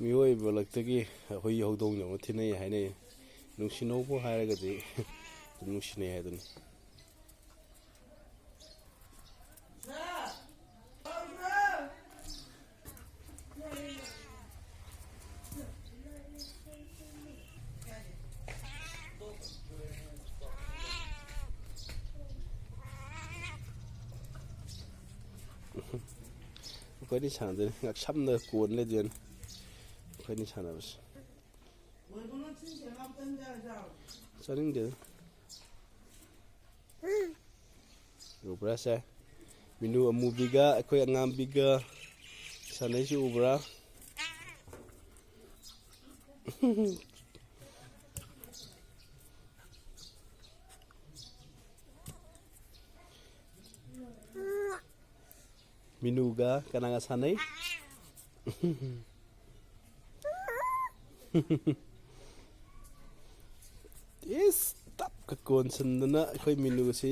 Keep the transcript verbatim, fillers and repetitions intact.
ꯃꯤꯑꯣꯏꯕ ꯂꯛꯇꯒꯤ ꯍꯨꯏ ꯍꯧꯗꯣꯡꯅ ꯑꯃꯨꯛ ꯊꯤꯅꯩ ꯍꯥꯏꯅꯩ꯫ ꯅꯨꯡꯁꯤꯅꯧꯕꯨ ꯍꯥꯏꯔꯒꯗꯤ ꯑꯗꯨꯝ ꯅꯨꯡꯁꯤꯅꯩ ꯍꯥꯏꯗꯨꯅꯤ꯫ ꯑꯩꯈꯣꯏꯅꯤ ꯁꯥꯟꯅꯗꯣꯏꯅꯤ꯫ ꯉꯥꯛꯁꯝꯗ ꯀꯣꯟ ꯂꯩꯗꯣꯏꯅꯤ ꯑꯩꯈꯣꯏꯅꯤ ꯁꯥꯟꯅꯕꯁꯦ꯫ ꯆꯥꯅꯤꯡꯗꯦꯗ꯫ ꯎꯕ꯭ꯔꯥ ꯁꯦ? ꯃꯤꯅꯨ ꯑꯃꯨꯕꯤꯒ ꯑꯩꯈꯣꯏ ꯑꯉꯥꯡꯕꯤꯒ ꯁꯥꯟꯅꯩꯁꯤ ꯎꯕ꯭ꯔꯥ? ꯃꯤꯅꯨꯒ ꯀꯅꯥꯒ ꯁꯥꯟꯅꯩ? ꯏꯁ, ꯇꯞꯀ ꯀꯣꯟꯁꯤꯟꯗꯅ ꯑꯩꯈꯣꯏ ꯃꯤꯅꯨꯁꯤ